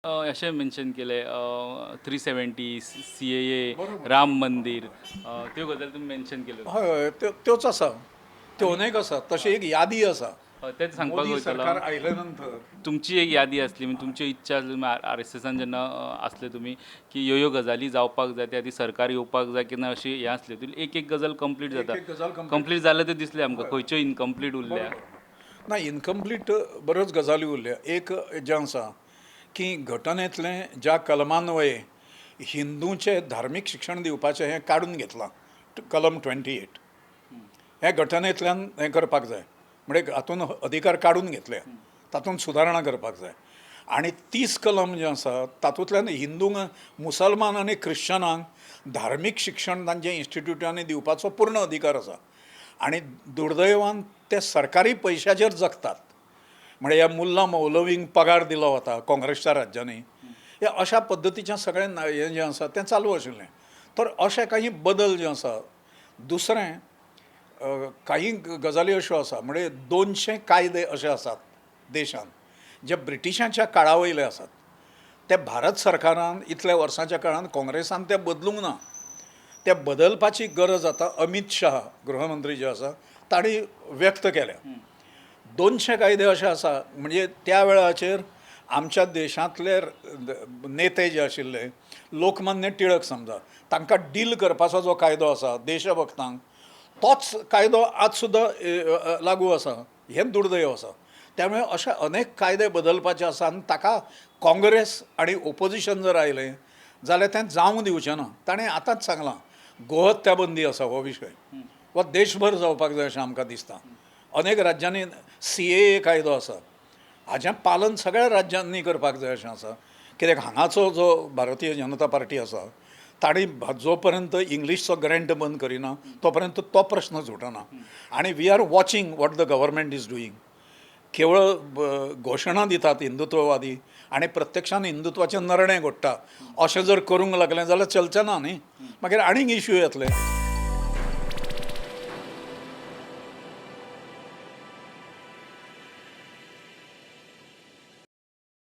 अशें मेन्शन केलें, 370, CAA, Ram मंदीर, त्यो गजाली तुमी मेन्शन केल्यो. हय हय, त्योच आसा, त्यो अनेक आसा. तशी एक यादी आसा. तेच सांगपाक मोदी वयतालो. सरकार आयले नंतर तुमची एक यादी आसली, म्हणजे तुमची इच्छा आसली, तुमी आरएसएसान जेन्ना आसले तुमी, की ह्यो ह्यो गजाली जावपाक जाय, त्या खातीर सरकार येवपाक जाय की ना, अशी हें आसलें. एक एक गजाल कंप्लीट जाता. एक गजाल complete. Complete जालें तें दिसलें आमकां. खंयच्यो इनकम्प्लीट उरल्या? ना, इनकम्प्लीट बऱ्योच गजाली उरल्या. एक जें आसा की घटनेंतलें ज्या कलमान्वये हिंदूंचें धार्मीक शिक्षण दिवपाचें हें काडून घेतलां, कलम 28, हें घटनेंतल्यान हें करपाक जाय. म्हणजे हातून अधिकार काडून घेतले, तातूंत सुदारणा करपाक जाय. आनी 30 कलम जें आसा तातूंतल्यान हिंदूंक, मुसलमान आनी ख्रिश्चनांक धार्मीक शिक्षण तांच्या इन्स्टिट्युटांनी दिवपाचो पूर्ण अधिकार आसा. आनी दुर्दैवान ते सरकारी पयशाचेर जगतात. म्हणजे ह्या मुल्ला मौलवींक पगार दिलो वता काँग्रेसच्या राज्यांनी. हे अशा पद्दतीचें सगळें हें जें आसा तें चालू आशिल्लें. तर अशे काही बदल जे आसा. दुसरें, काही गजाली अश्यो आसा, म्हणजे 200 कायदे अशे आसात देशांत जे ब्रिटिशांच्या काळा वयले आसात. ते भारत सरकारान इतल्या वर्सांच्या काळान काँग्रेसान ते बदलूंक ना. ते बदलपाची गरज आतां अमीत शाह गृहमंत्री जे आसा तांणी व्यक्त केल्या. 200 कायदे अशे आसा, म्हणजे त्या वेळाचेर आमच्या देशांतले नेते जे आशिल्ले, लोकमान्य टिळक समजा, तांकां डील करपाचो जो कायदो आसा देशभक्तांक, तोच कायदो आज सुद्दां लागू आसा. हें दुर्दैव आसा. त्यामुळे अशे अनेक कायदे बदलपाचे आसा आनी ताका काँग्रेस आनी ओपोजिशन जर आयलें जाल्यार तें जावंक दिवचें ना. ताणें आतांच सांगलां, गोहत्या बंदी आसा हो विशय हो देशभर जावपाक जाय अशें आमकां दिसता. अनेक राज्यांनी CAA कायदो आसा, हाजें पालन सगळ्या राज्यांनी करपाक जाय अशें आसा. कित्याक हांगाचो जो भारतीय जनता पार्टी आसा तांणी जो पर्यंत इंग्लीशचो ग्रँट बंद करिना तो पर्यंत तो प्रश्न सुटना. आनी we are watching what the government is doing. केवळ घोशणा दितात हिंदुत्ववादी आनी प्रत्यक्षान हिंदुत्वाचें नरणे घडटा. अशें जर करूंक लागलें जाल्यार चलचें ना न्ही, मागीर आनीक इश्यू येतले.